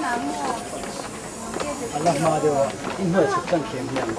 A la hma deuh a, i hnuai chhuk tlang thiam hi ang.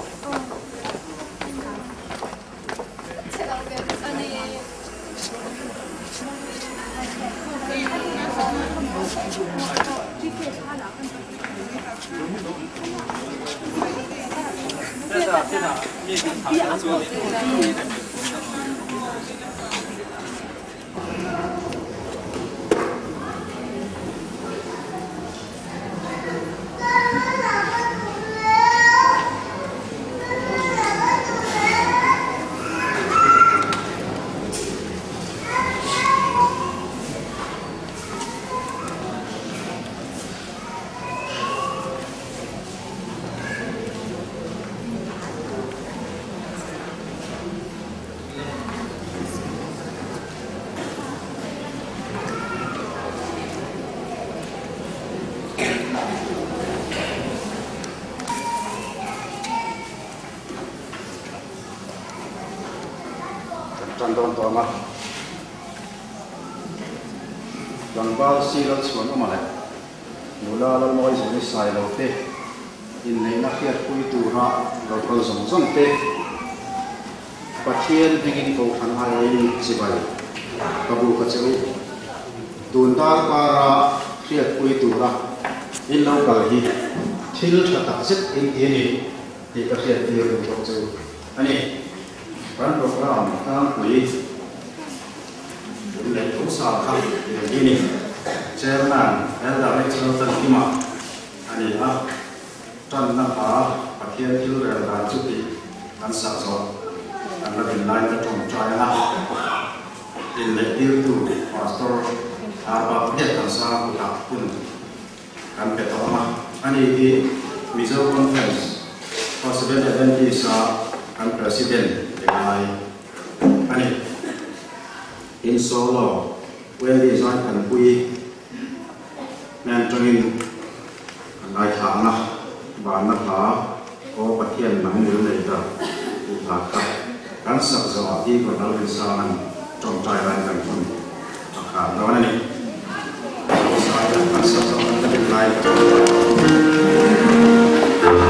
Tan dawn tawh ang a, tlangval si lal chhuan awm a leh nula Lalmawi Zuni Sailo te inneihna hriatpui tura lo kal zawng zawng te, Pathian hmingin Kohhran aiawhin chibai ka bu ka che u. Tun darkara hriatpui tura in lo kal hi thil tha tak zet in ti a ni tih ka hriattir duh bawk che u a ni. Kan program tlangpui leh tho sa kha leh hi a ni. Chairman Elder Rachel Tankima a ni a. Tanna hla Pathian thil rel dan chu tih an sak zawh an la din lai ka tawngtai a, inneih tirtu Pastor Arba hriat kan sang kutah hun kan pe tawh ang a, ani hi Mizo Conference for Seventh Adventist a kan President ni ngai a ni. In solo Wendy Zaithanpuii hnen tangin Kan ngaithla ang a, vanna hla Aw Pathian nang mul nei ber tih hla kha kan sak zawhah hi Kawrhal Rinsanga'n tawngtai laiin kan hun a khar dawn a ni. Kan sak zawhah kan la lai ka tawngtai ang.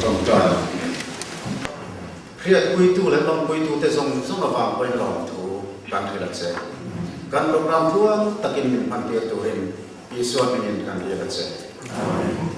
Tawngtai Hriatpuitu leh lawmpuitute zawng zawng avang pawhin lawmthu kan hrilh a che. Kan program tluang takin min hmantir turin Isua hmingin kan hrilh a che. Amen.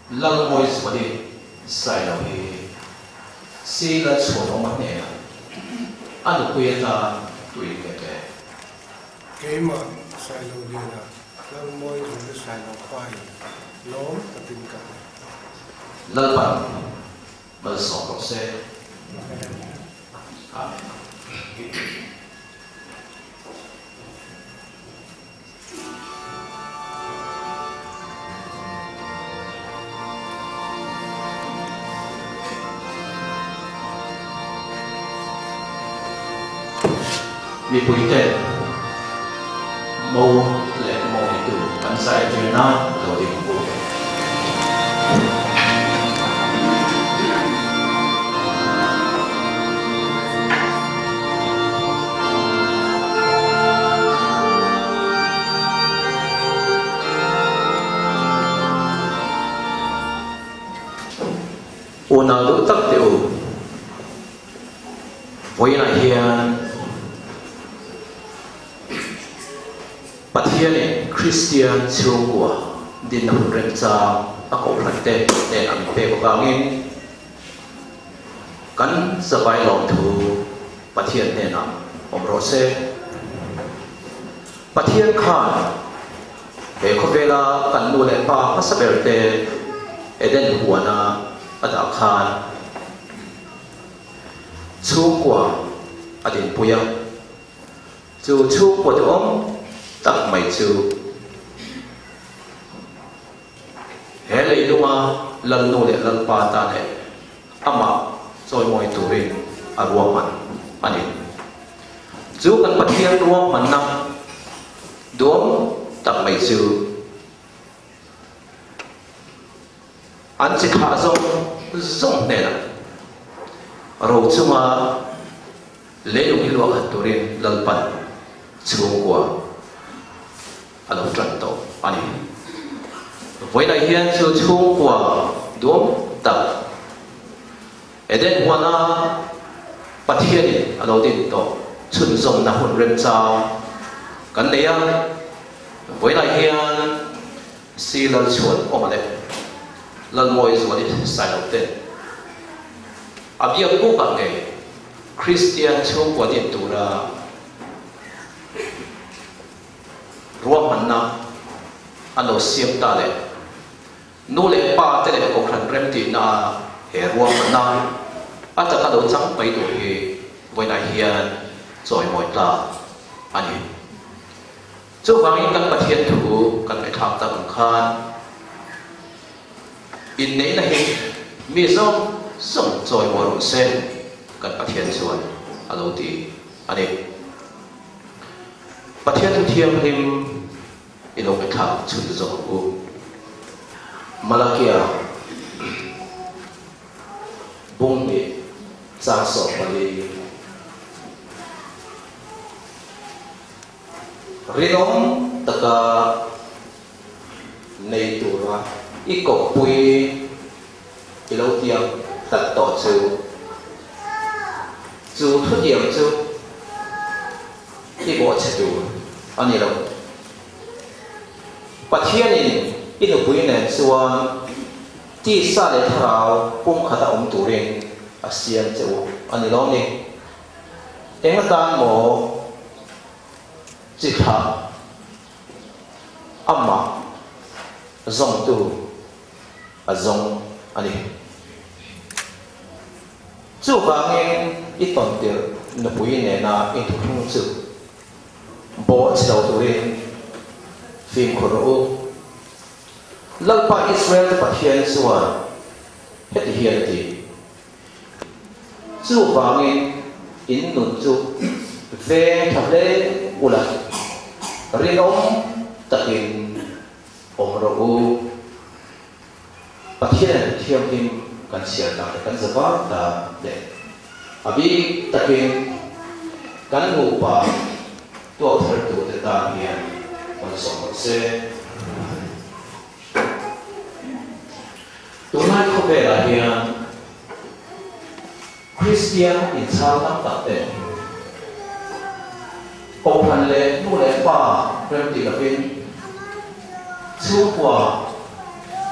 Lalmawizuali Sailo hi Si Lalchhuanawma hnenah a nupui atan tuin nge pe? Keimah Sailo Liana, Lalmawizuali Sailo pa in lawm takin ka pe. Lalpan malsawm rawh se. Amen. Mipuite mo leh mo neitu kan zai tir nan lo ding u. Unau duh tak teh u, vawiinah hian Pathianin Kristian chhungkua dinna hun remchang a kohhran te nen an pek avangin Kan zavai lawmthu Pathian hnenah awm rawh se. Pathian khan he khawvela kan nu leh pa hmasa ber te Eden huana a dah khan chhungkua a dinpui a. Chu chhungkua duhawm tak mai chu He leilunga Lalnu leh Lalpa ta leh amah chawimawi turin a ruahman a ni. Chu kan Pathian ruahmanna duam tak mai chu an chi thlah zawng zawng hnenah ro chunga leilung hi luah khat turin Lalpan chhungkua a lo tan tawh a ni. Vawiinah hian chu chhungkua duam tak Eden huana Pathianin a lo din tawh chhunzawmna hun remchang kan nei a. Vawiinah hian Si Lalchhuan awm leh Lalmawizuali Sailo ten a biak bukah ngei Kristian chhungkua din tura Ruahmanna an lo siam ta leh nu leh pa te leh kohhran remtihna a he ruahmanna a taka lo chang mai tur hi vawiinah hian chawimawi tlak a ni. Chuvangin kan Pathian thu kan ngaihthlak tak ang khan inneihna hi mi zawng zawng chawimawi rawh se kan Pathian chuan a lo ti a ni. Pathian thu thianghlim i lo ngaihthlak chhun zawk ang u. Malakia bung nih chang 14. Rinawm taka nei tura i kawppui i lo tiam tlat tawh chu, chu thutiam chu i bawhchhe tur a ni lo. Pathianin i nupui nen chuan tisa leh thlarau pumkhata awm turin a siam che u a ni lo ni. Eng atan maw chi thlah amah zawngtu a zawng a ni. Chuvangin i tawntirh nupui nena inthuhrung chu bawh chhe lo turin fimkhur rawh u. Lalpa Israel te Pathian chuan heti hian a ti. Chuvangin in nun chu veng tha hle ula, rinawm takin awm rawh u. Pathian thianghlim kan chhiar dan leh kan zavar dan leh a bik takin kan nupa tuak thar turte tan hian malsawm rawh se. Tunlai khawvelah hian Kristian inchhang tam tak te Kohhran leh nu leh pa remti lovin chhungkua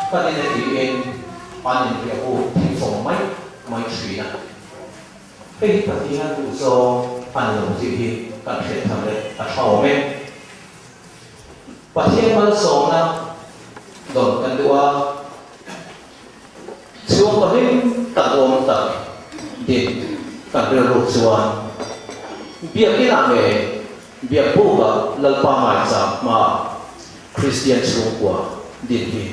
Kan in e tiin an inriah buk thing fawm mai mai thin a. Hei hi Pathian duhzawng a ni lo tih hi kan hriat thar leh a tha awm e. Pathian malsawmna dawn kan duh a, chhung pahnih tak awm tak din kan rilruk chuan Biakinah nge Biakbukah Lalpa ngaichang hmaa Kristian chhungkua din hi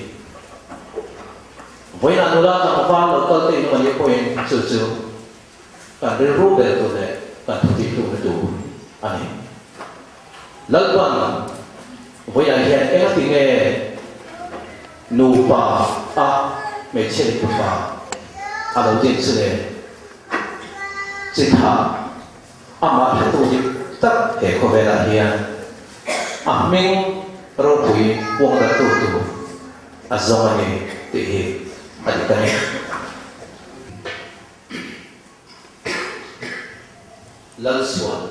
Vawiinah nula tlangval lo kal te in awm a nih pawhin chu chu kan rilru ber tur leh kan thutih hlukna tur a ni. Lalpan vawiinah hian engati nge nupa a hmeichhia leh tupa a lo din chu le? Chitha amah hretu dik tak he khawvelah hian a hming ropui puangdartu tur a zawng a ni tih hi a dik a ni. Lalsuan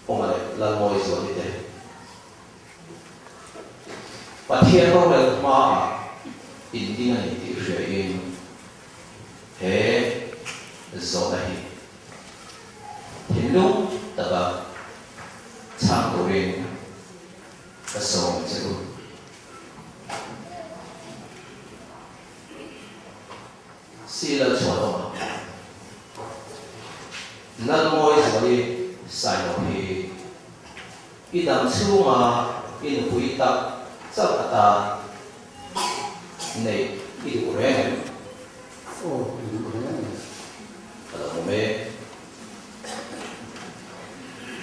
Awma leh Lalmawizuali te Pathian rorel hmaah in ding a ni tih hriain he zawhna hi thinlung taka chhang turin ka sawm che u. Si lal chhuah awm a. Lalmawizuali Sailo hi i dam chhunga i nupui tak chauh atan neih i duh reng em? Aw, i duh reng em? Ka lo hmu mek.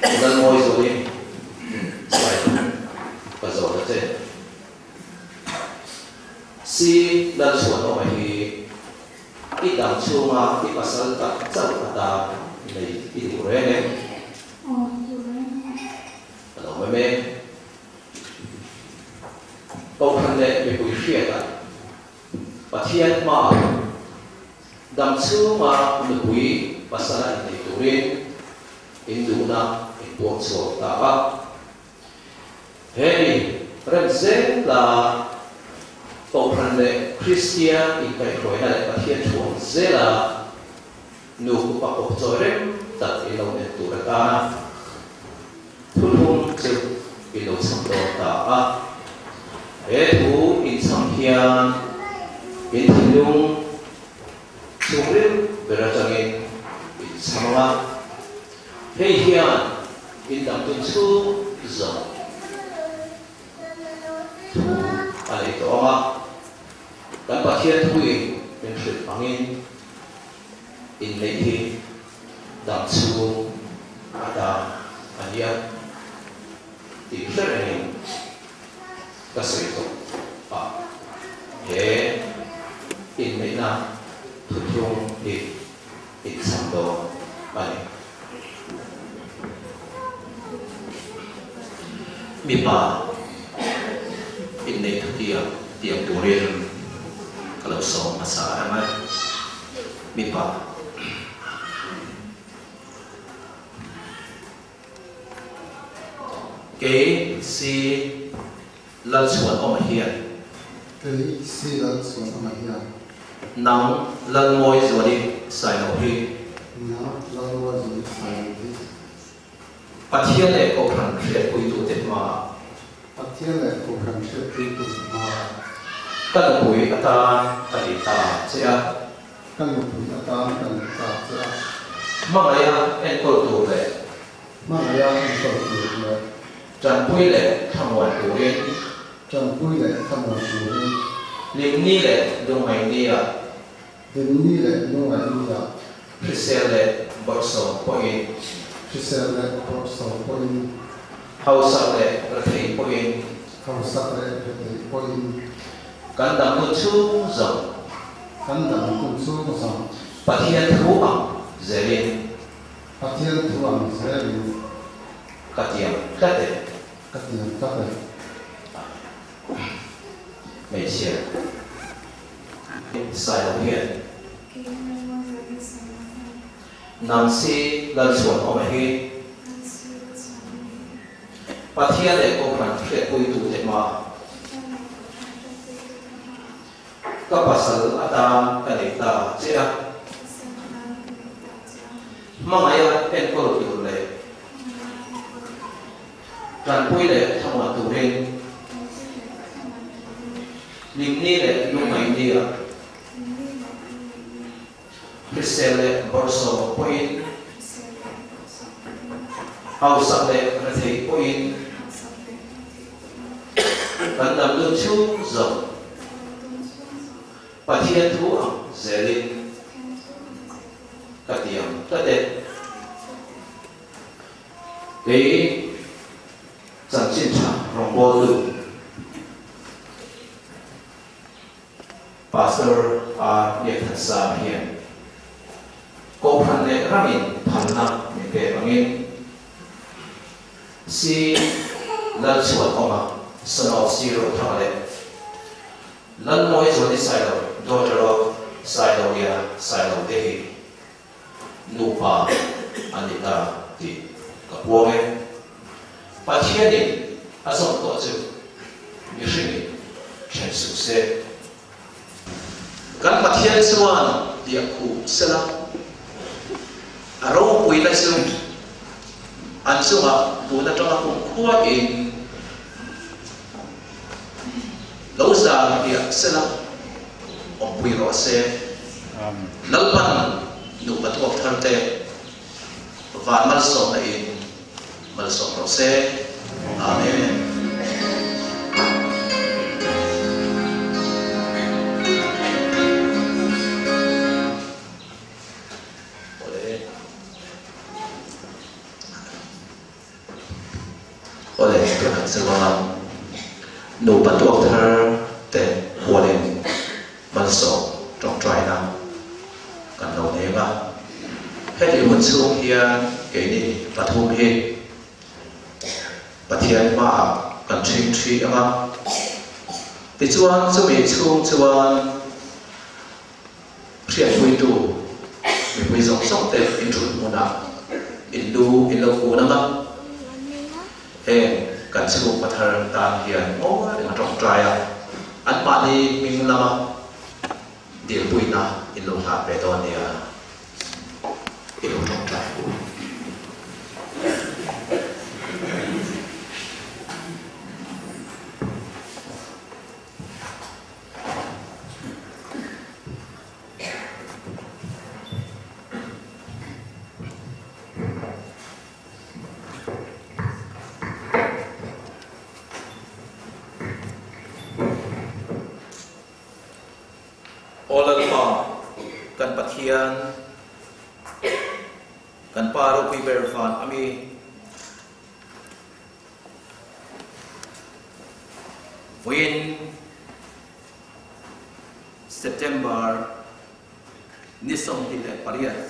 Lalmawizuali Sailo ka zawt a che. Si Lalchhuanawma hi i dam chhunga i pasal tak chauh atan nei i duh reng em? Aw, i duh reng em? Ka lo mem e. Kohhran leh mipui hriatah Pathian hmaah dam chhunga nupui pasala innei turin induhna inpuang chhuak ta a. Hei rem zel la Kohhran leh Kristian inkaihhruaina leh Pathian thu ang zela nu kupa kawp chawi rem tak i lo en tur atana thuthlung chu i lo chham dawn ta a. He thu inchham hian in thinlung chhungril ber atangin inchham ang a. Hei hian in dangtun chhung zawng thu a nei tawh ang a, kan Pathian thuin min hrilh angin inneih hi dang chhung atan a nia tih hre rengin ka sawi tawh a, he inneihna thuthlung hi inchham dawn a ni. Mipa inneih thutiang tiang turin ka lo sawm hmasa reng a, mipa. Kei si Lalchhuanawma hian. Kei si Lalchhuanawma hian. Nang Lalmawizuali Sailo hi. Nang Lalmawizuali Sailo hi. Pathian leh Kohhran hriatpuitute hmaah. Pathian leh Kohhran hriatpuitute hmaah. Ka nupui atan ka nei ta che a. Ka nupui atan ka nei ta che a. Hmangaiha enkawl tur leh. Hmangaiha enkawl tur leh. Tanpui leh thlamuan turin. Tanpui leh thlamuan turin. Hlimni leh lungngaihnia. Hlimni leh lungngaihnia. Hrisel leh bawrhsawm pawhin. Hrisel leh bawrhsawm pawhin. Hausak leh rethei pawhin. Hausak leh rethei pawhin. Kan dam hun chhung zawng. Kan dam hun chhung zawng. Pathian thu ang zelin. Pathian thu ang zelin. Ka tiam tlat e. Ka tiam tlat e. Hmeichhia Sailo hian. Nancy Lalchhuanawma hi Pathian leh Kohhran hriatpuitute hmaah. Ka pasal atan ka nei ta che a. Hmangaih a enkawl tur leh tanpui leh thlamuan turin hlimni leh lungngaih nia hrisel leh bawrhsawm pawhin hausak leh retheih pawhin kan damdun chhung zawng Pathian thu ang zelin ka ti ang tlat e. Kei chanchin tha rawngbawltu Pastor R. Liathansanga hian Kohhran leh ramin phalna min pek angin Si Lalchhuanawma son of Si Rothanga leh Lalmawi Zuali Sailo, daughter of Sailolia Sailo te hi nupa an ni ta tih ka puang e. Pathianin a zawm tawh chu mihringin then suh se. Kan Pathian chuan tiah khuh sela, a ropuina chu an chungah tun atanga kum khuain Lo zar piah sela, awmpui rawh se. Lalpan nupa tuak thar te van malsawmna in malsawm rawh se. Amen. Awle tunah chuan nupa tuak thar te hualin malsawm tawngtaina kan lo nei ang a. Heti hun chhung hian keini pathum hi Pathian hmaah kan ṭhing ṭhi ang a. Tichuan chumi chhung chuan Hriatpuitu mipui zawng zawng te in thut hmunah in lu in lo kun ang a, heng kan chhungkaw thar tan hian ngawi reng a tawngtai a, anmahni hming lama dilpuina in lo hlat ve dawn nia i lo tawngtai u. Aw Lalpa, kan Pathian, kan Pa ropui ber van ami, Vawiin September ni 28 2011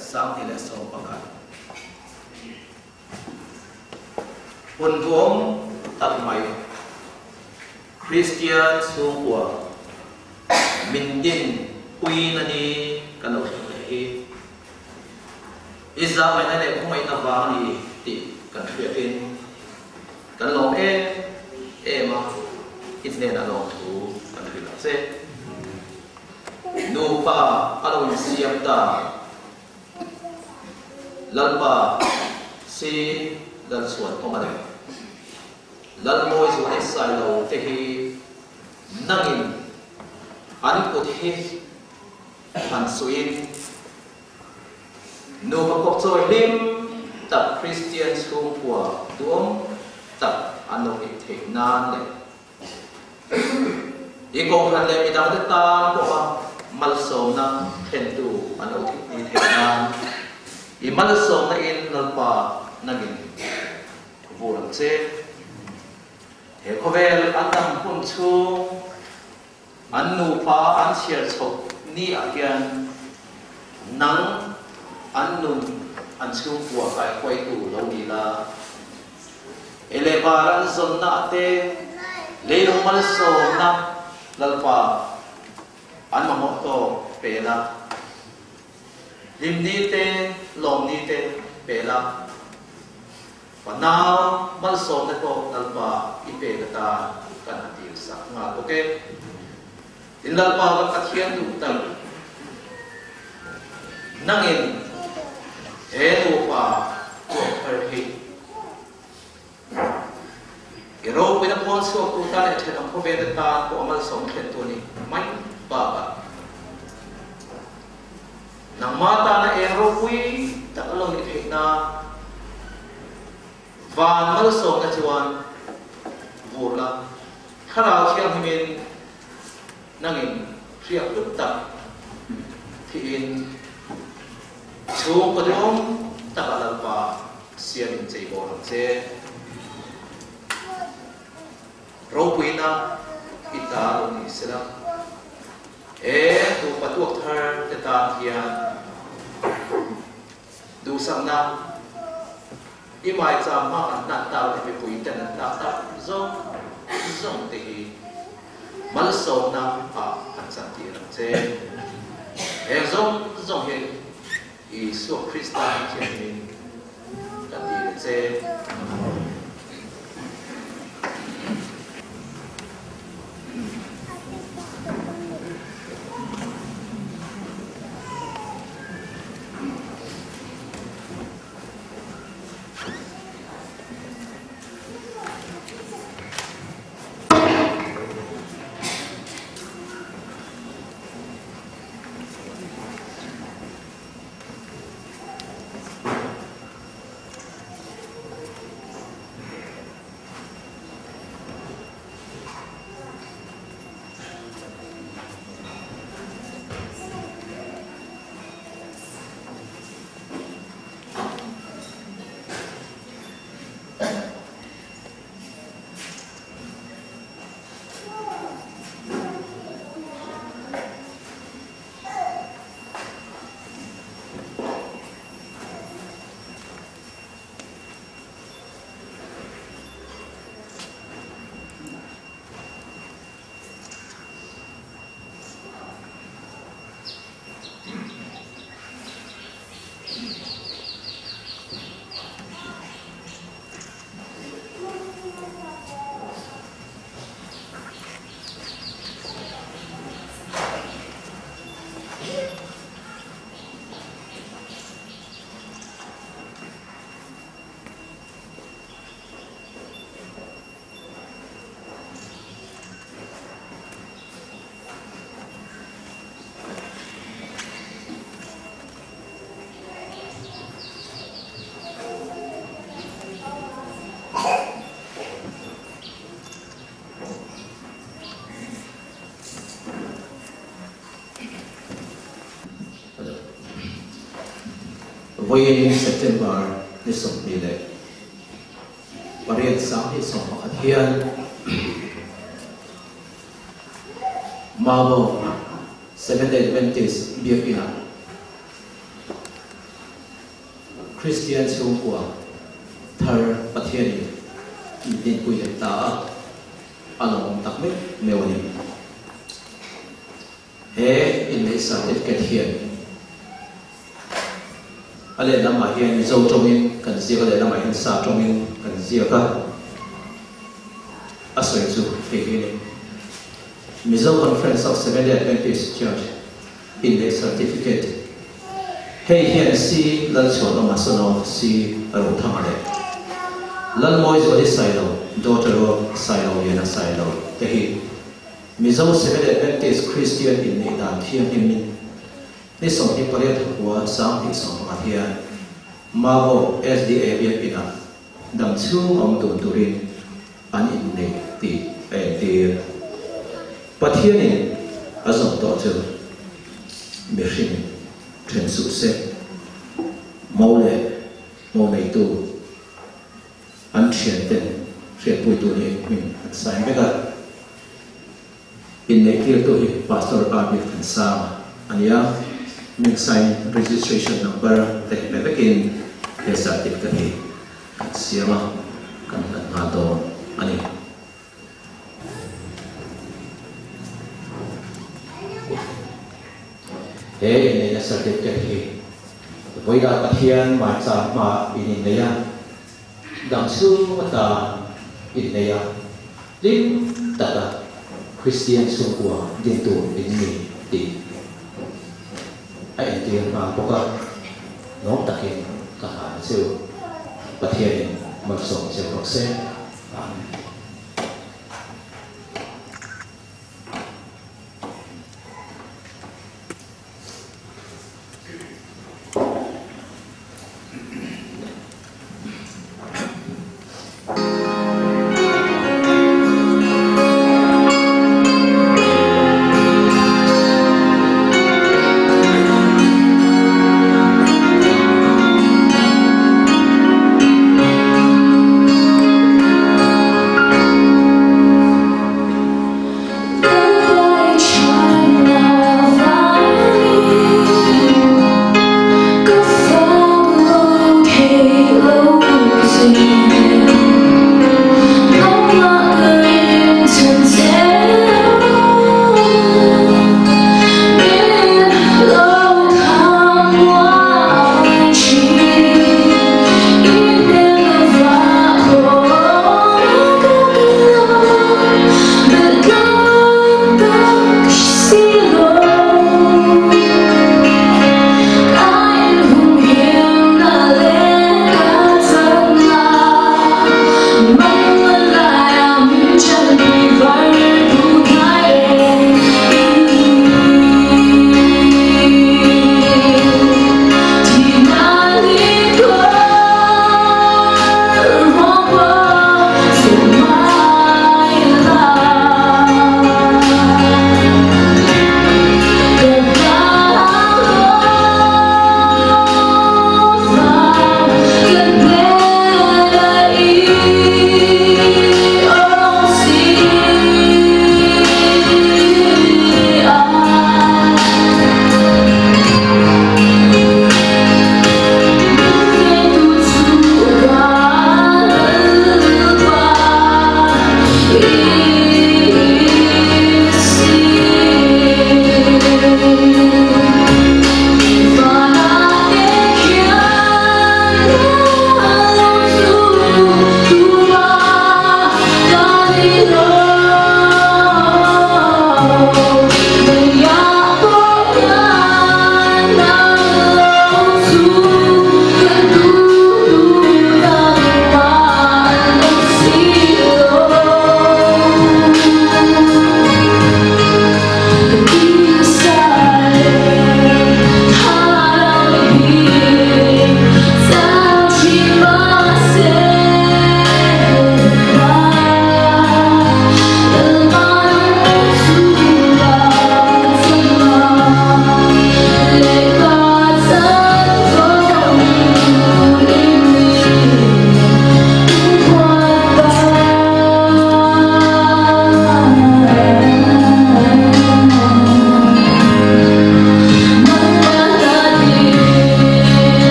hun duhawm tak mai Kristian chhungkua min din puiin a ni kan lo thleng leh hi. I zahngaihna leh khawngaihna vang a ni tih kan hriatin kan lawm em em a, i hnenah lawmthu kan hrilh ang che. Nupa a lo insiam ta, Lalpa si Lalchhuan awm a ni. Lalmawi zuan Sailo te hi nangin an kut hi han suiin Nupa kawpchawi hlim tak Kristian chhungkua duhawm tak an lo nih theih nan leh i kohhran leh midangte tan pawha malsawmna thlentu an lo ni theih nan i malsawmna in Lalpa nangin vur ang che. He khawvel an dam hun chhung An nupa an chhiar chhoh ni ah hian nang an nun an chhungkua kaihruaitu lo ni la. E leh var an zawnna ah te leilung malsawmna Lalpa an mamawh tawk pe la. Hlim ni te lawm ni te pe la. Fanau malsawmna pawh Lalpa i pek atan kan han dil sak nghal bawk e. Tin Lalpa kan Pathian duh tak nangin he nupa tuak thar hi i ropuina pawn chhuaktu tan leh thenawm khawvel atan pawh a malsawm thlentu a nih mai bakah nangmah tana eng ropui tak a lo nih theih nan Van malsawmna chuan vur la, Thlarau Thianghlimin nangin hriak hlut tak thihin chhungkaw duhawm takah Lalpa siamin cheibawl ang che. Ropuina i ta lo ni sela, he nupa tuak thar te tan hian Duhsakna, I maicham hma kan hlan tak leh mipui ten an tlak tak zawng zawng te hi malsawmna ah kan chan tir ang che. Heng zawng zawng hi Isua Krista an thianghlim kan ti leh che. Vawiin September ni 28 2021 hian Mabo Seventh-day Adventist Biakinah Kristian chhungkua thar Pathianin min dinpui leh ta a, a lawmawm tak meuh meuh a ni. He inneih certificate hian a lehlamah hian Mizo tawngin kan ziak a, lehlamah hian Sa tawngin kan ziak a, a sawi chu hei hi a ni. Mizo Conference of Seventh-day Adventist Church inneih certificate hei hian Si Lalchhuanawma son of Si Rothanga leh Lalmawizuali Sailo daughter of Sailoliana Sailo te hi Mizo Seventh Adventist Kristian inneih dan thianghlimin ni 28 thakua 2010 hian Mabo SDA Biakinah dam chhung awm dun turin an inneih tih a entir. Pathianin a zawm tawh chu mihring then suh se, mo leh mo neitu an thianten hriatpuitu nih hming an sign vek a. Inneihtirtu hi Pastor Arvind Thansanga a ni a, hming sign registration number te pe vekin he certificate hi kan siam a, kan hlan nghal dawn a ni. He inneihna certificate hi vawilah Pathian Maicham hmaah in innei a, dam chhung atan innei a, hlim taka. Kristian chhungkua din tur in ni tih a entir nghal bawk a, lawm takin ka hlan a cheu. Pathianin malsawm cheu rawh se. Amen.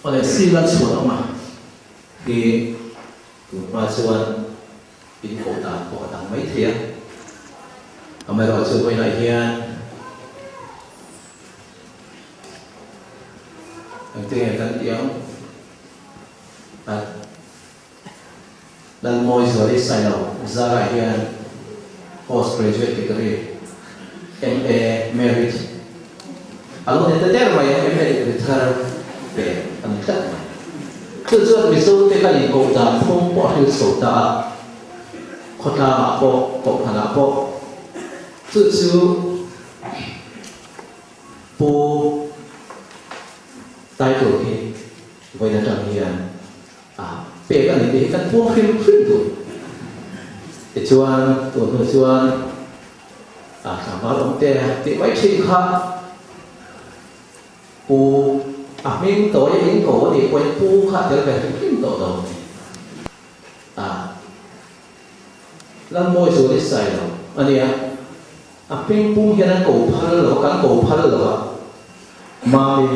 Awle Sila chhuan awm a hi tun hma chuan in koh dan pawh a dang mai thei a, amaherawhchu vawiinah hian engtin nge kan tih ang a Lalmawizuali Sailo zarah hian Post Graduate Degree, MA Merit, a lo ni ta der mai a, MA degree thar pek a ni tlat mai. Chu chuan Mizote kan inkoh dan phung pawh a hril chho ta a. Khawtlangah pawh, kohhranah pawh chu chu Pu title hi vawiin atang hian a pek a ni tih hi kan puang hrim hrim tur. Tichuan tun hnu chuan a tlangval awm te tih mai thin kha Pu a hming tawi a in ko a nih pawhin Pu kha a tel ve hrim hrim tawh lo a. Lalmawi chu ni sai lo a nia. A hming pum hian an ko phal lo a, kan ko phal lo a. Mami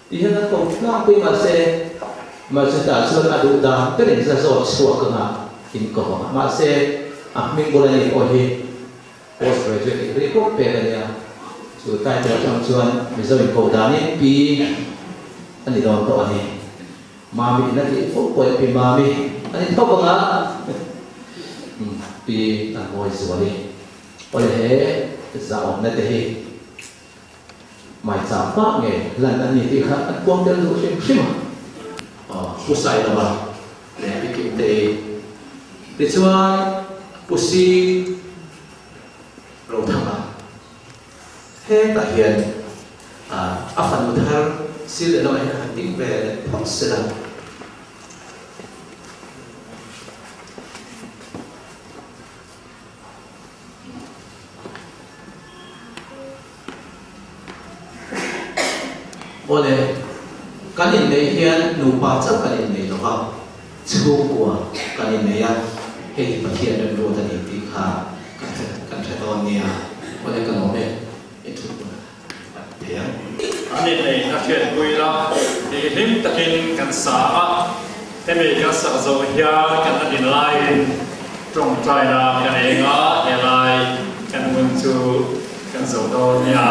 tih hian an ko tlangpui mahse, mahse tah chuan a duh dan berin la zawt chhuak anga in ko ang a. Mahse a hming bul a nih pawh hi post graduate degree pawh pek a nia. Chu title atang chuan Mizo in ko danin Pi a ni dawn tawh a ni. Mami in a tih fo pawh Pi Mami a ni thawk ang a, Pi a ngawi zual i. Awle he zahawmna te hi maicham hma nge lan an ni tih kha an puang tel duh hrim hrim a. Aw Pu Sailova leh Pi Kimtei tichuan Pu Si Rothanga Hetah hian a fanu thar sir leh lamah hian a han ding ve leh phawt se la. Awle, kan inneih hian nupa chauh kan innei lo va, chhungkua kan innei a, hei hi Pathian remruat a ni tih kha kan hre dawn nia. Awle ka lawm e, i thu hmun a thei ang. An inneih a hriatpui la, tih hlim takin kan sa a, hemi kan sak zawh hian kan la din laiin tawngtaina kan eng a, helai kan hun chu kan zo dawn nia.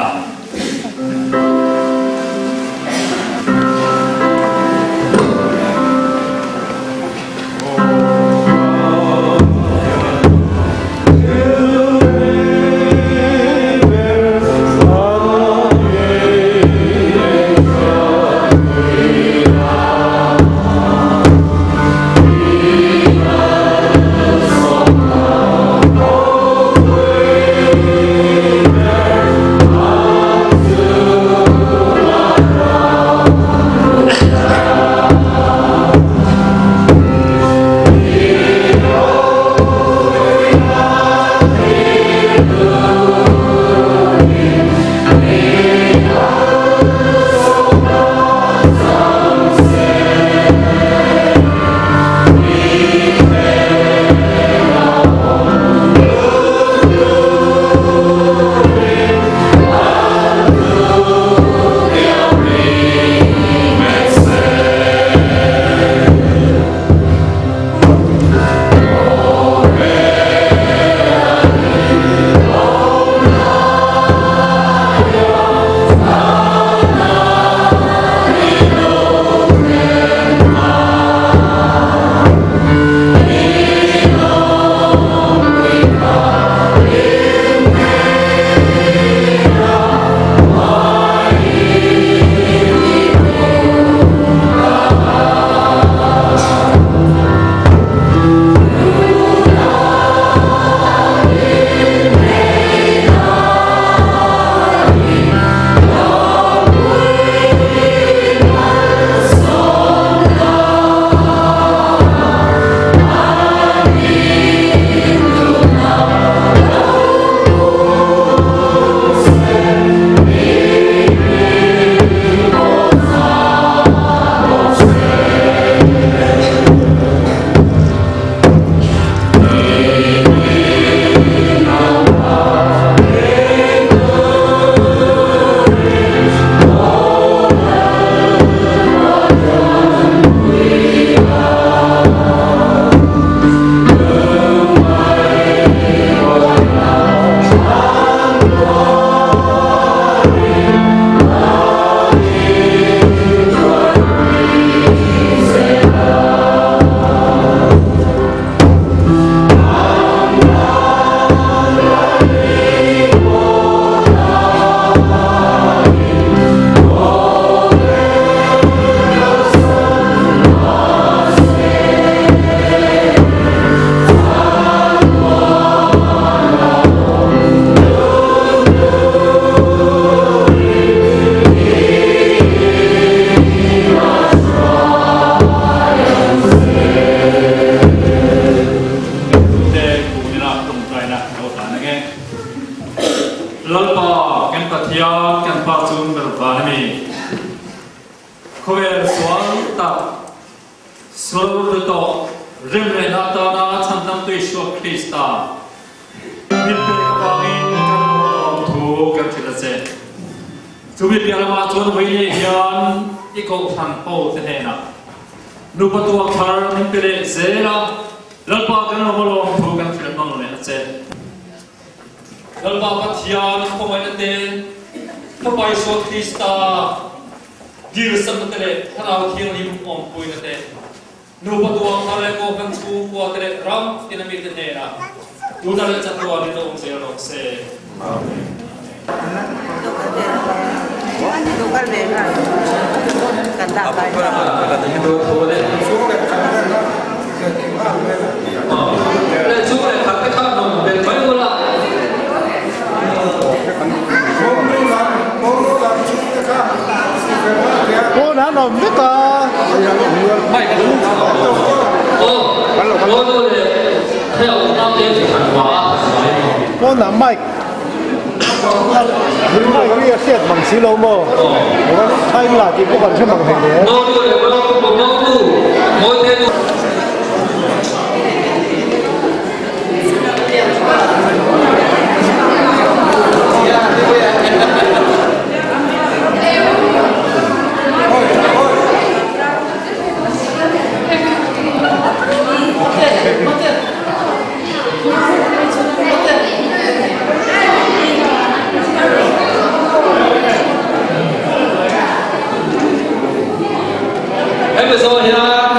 Lalpa kan Pathian kan Pa chung ber van a mi. Khawvel sual tak sual ru tawh rem rehna atana chhandamtu Isua Krista min pek avangin kan lawm thu kan hrilh a che. Chumi piah lamah chuan vawiin hian i kohhran ho te hnenah nupa tuak thar min pe leh zel a, Lalpa kan lawm a lawm thu kan hrilh nawn leh a che. Lalpa Pathian khawngaihna te, Fapa Isua Krista dilsakna te leh Thlarau Thianghlim awmpuina te, nupa tuang thar leh kohhran chhungkua te leh ram tina mite hnenah tuna leh chatuanin awm zel rawh se. Amen. Pawn an awm vek a. Pawn ah mic mic hi a hriat mang si lo maw? Time la tih pawh kan hre mang thei hle. Hemi zawh hian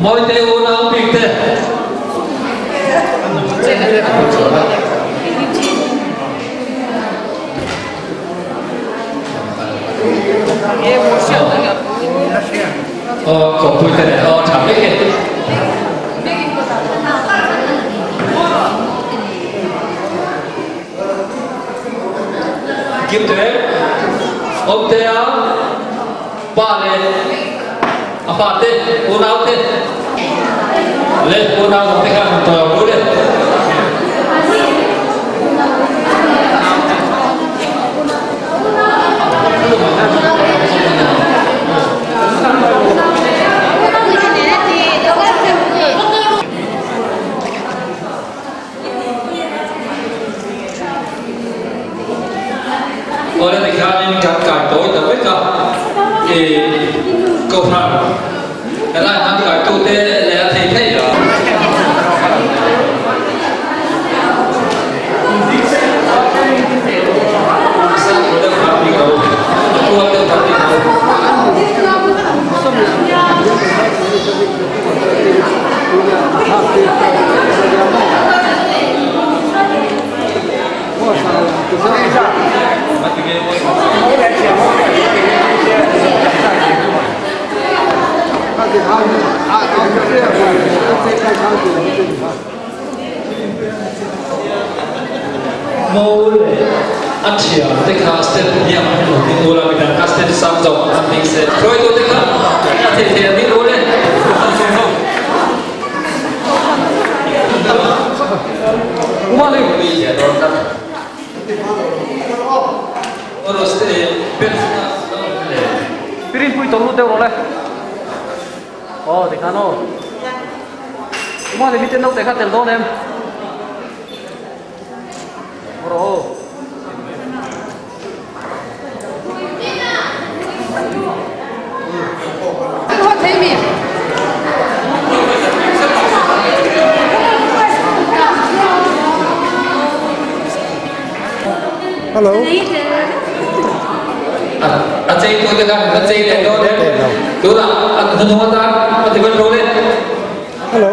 Mawite unau bik te Aw kawppui te nen aw tha vek e. Kim te Awmtea pa leh a pa te unau te leh unau dang te khan han tawi ang ru le. Awle tikhianin kan kai tawi ta vek a, i Kohhran helai han kaitute leh a thei thei a. Mo leh a thian te kha step hniam lo ding ula midang kha step sang zawk an ding se hruaitu te kha a thei thei an ding ule Pirinpui tawng lut deuh rawh le. Aw tikhan aw. Uma leh miten naute kha tel dawn em? Rawh aw. Hello. A chei tu te khan a chei leh dawn em? Tunah a hnuhnung atan a ti ban ro le. Hello.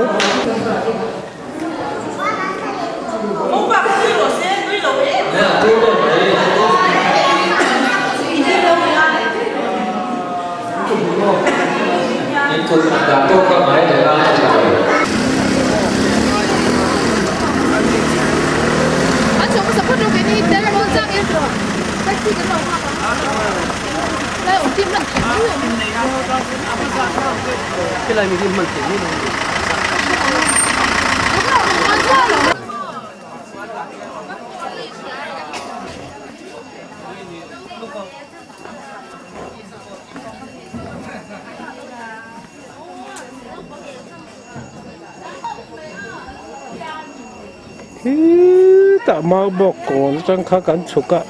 Khitah mau bawk kawl atang kha kan chhuk a.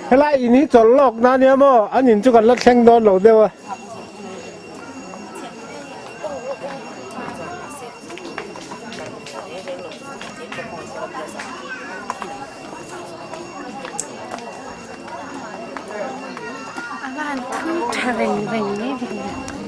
Helai in hi chawlh lawk na nia maw an in chu kan la thleng dawn lo deuh a. A van thui tha reng reng mai ve.